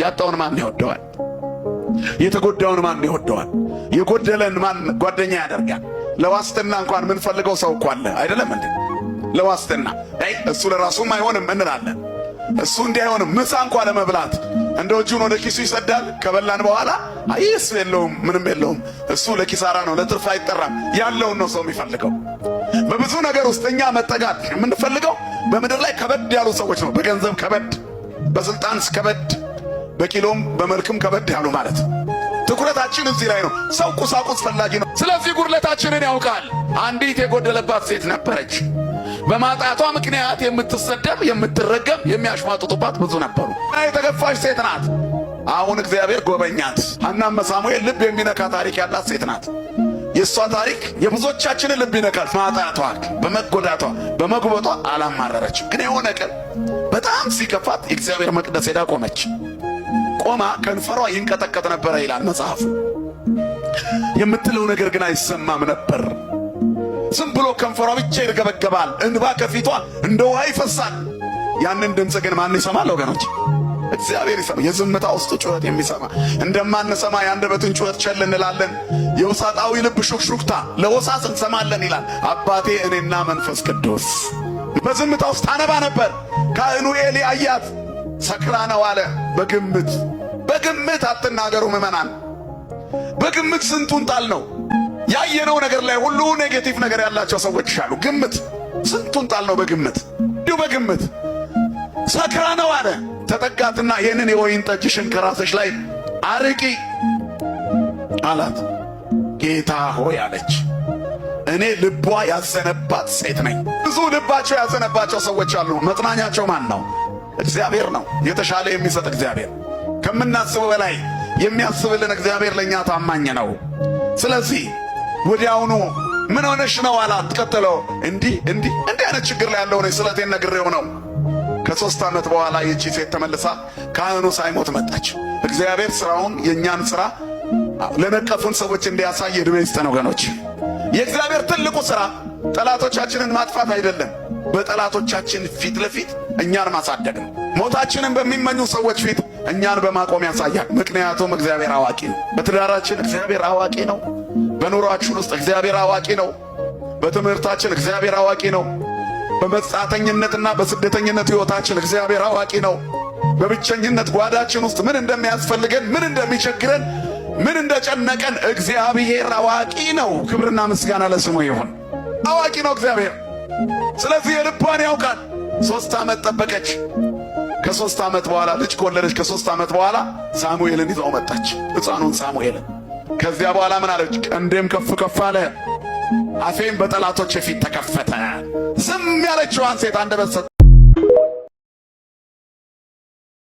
ያጣውን ማን ይወደዋል? የተጎዳውን ማን ይወደዋል? የጎደለን ማን ጓደኛ ያደርጋል? ለዋስትና እንኳን የምንፈልገው ሰው እኮ አለ አይደለም እንዴ? ለዋስትና አይ እሱ ለራሱም አይሆንም እንላለን። እሱ እንዲህ አይሆንም። ምሳ እንኳ ለመብላት እንደው እጁን ወደ ኪሱ ይሰዳል። ከበላን በኋላ አይ እሱ የለውም ምንም የለውም፣ እሱ ለኪሳራ ነው ለትርፍ አይጠራም። ያለውን ነው ሰው የሚፈልገው። በብዙ ነገር ውስጥ እኛ መጠጋት የምንፈልገው በምድር ላይ ከበድ ያሉ ሰዎች ነው። በገንዘብ ከበድ፣ በስልጣን ከበድ፣ በኪሎም በመልክም ከበድ ያሉ ማለት ነው። ትኩረታችን እዚህ ላይ ነው። ሰው ቁሳቁስ ፈላጊ ነው። ስለዚህ ጉድለታችንን ያውቃል። አንዲት የጎደለባት ሴት ነበረች። በማጣቷ ምክንያት የምትሰደብ፣ የምትረገም፣ የሚያሽሟጥጡባት ብዙ ነበሩ። የተገፋች ሴት ናት። አሁን እግዚአብሔር ጎበኛት። ሐናም ሳሙኤል ልብ የሚነካ ታሪክ ያላት ሴት ናት። የእሷ ታሪክ የብዙዎቻችንን ልብ ይነካል። ማጣቷ፣ በመጎዳቷ፣ በመጉበጧ አላማረረችም። ግን የሆነ ቀን በጣም ሲከፋት የእግዚአብሔር መቅደስ ሄዳ ቆመች። ቆማ ከንፈሯ ይንቀጠቀጥ ነበረ ይላል መጽሐፉ። የምትለው ነገር ግን አይሰማም ነበር። ዝም ብሎ ከንፈሯ ብቻ ይርገበገባል። እንባ ከፊቷ እንደ ውሃ ይፈሳል። ያንን ድምፅ ግን ማን ይሰማል ወገኖች? እግዚአብሔር ይሰማ። የዝምታ ውስጥ ጩኸት የሚሰማ እንደማንሰማ የአንደበትን ጩኸት ቸል እንላለን። የውሳጣዊ ልብ ሹክሹክታ ለወሳስ እንሰማለን ይላል አባቴ እኔና መንፈስ ቅዱስ። በዝምታ ውስጥ አነባ ነበር። ካህኑ ኤሊ አያት፣ ሰክራ ነው አለ። በግምት በግምት አትናገሩ ምዕመናን። በግምት ስንቱን ጣል ነው ያየነው ነገር ላይ ሁሉ negative ነገር ያላቸው ሰዎች አሉ። ግምት ስንቱን ጣል ነው በግምት እንዲሁ በግምት ሰክራ ነው አለ። ተጠጋትና ይህንን የወይን ጠጅሽን ከራስሽ ላይ አርቂ አላት። ጌታ ሆይ አለች፣ እኔ ልቧ ያዘነባት ሴት ነኝ። ብዙ ልባቸው ያዘነባቸው ሰዎች አሉ። መጽናኛቸው ማን ነው? እግዚአብሔር ነው። የተሻለ የሚሰጥ እግዚአብሔር፣ ከምናስበው በላይ የሚያስብልን እግዚአብሔር ለእኛ ታማኝ ነው። ስለዚህ ወዲያውኑ ምን ሆነሽ ነው አላት። ቀጥለው እንዲህ እንዲህ እንዲህ አይነት ችግር ላይ ያለው ነው፣ ስለቴን ነግሬው ነው። ከ3 ዓመት በኋላ ይቺ ሴት ተመልሳ ካህኑ ሳይሞት መጣች። እግዚአብሔር ስራውን የእኛን ስራ ለነቀፉን ሰዎች እንዲያሳይ ዕድሜ ይስጠን ወገኖች። የእግዚአብሔር ትልቁ ስራ ጠላቶቻችንን ማጥፋት አይደለም፣ በጠላቶቻችን ፊት ለፊት እኛን ማሳደግ ነው። ሞታችንን በሚመኙ ሰዎች ፊት እኛን በማቆም ያሳያል። ምክንያቱም እግዚአብሔር አዋቂ ነው። በትዳራችን እግዚአብሔር አዋቂ ነው። በኑሯችን ውስጥ እግዚአብሔር አዋቂ ነው። በትምህርታችን እግዚአብሔር አዋቂ ነው። በመጻተኝነትና በስደተኝነት ሕይወታችን እግዚአብሔር አዋቂ ነው። በብቸኝነት ጓዳችን ውስጥ ምን እንደሚያስፈልገን፣ ምን እንደሚቸግረን፣ ምን እንደጨነቀን እግዚአብሔር አዋቂ ነው። ክብርና ምስጋና ለስሙ ይሁን። አዋቂ ነው እግዚአብሔር። ስለዚህ የልቧን ያውቃል። 3 ዓመት ጠበቀች። ከ3 ዓመት በኋላ ልጅ ከወለደች ከ3 ዓመት በኋላ ሳሙኤልን ይዘው መጣች፣ ሕፃኑን ሳሙኤልን። ከዚያ በኋላ ምን አለች? ቀንዴም ከፍ ከፍ አለ፣ አፌም በጠላቶች ፊት ተከፈተ። ዝም ያለችዋን ሴት አንደበት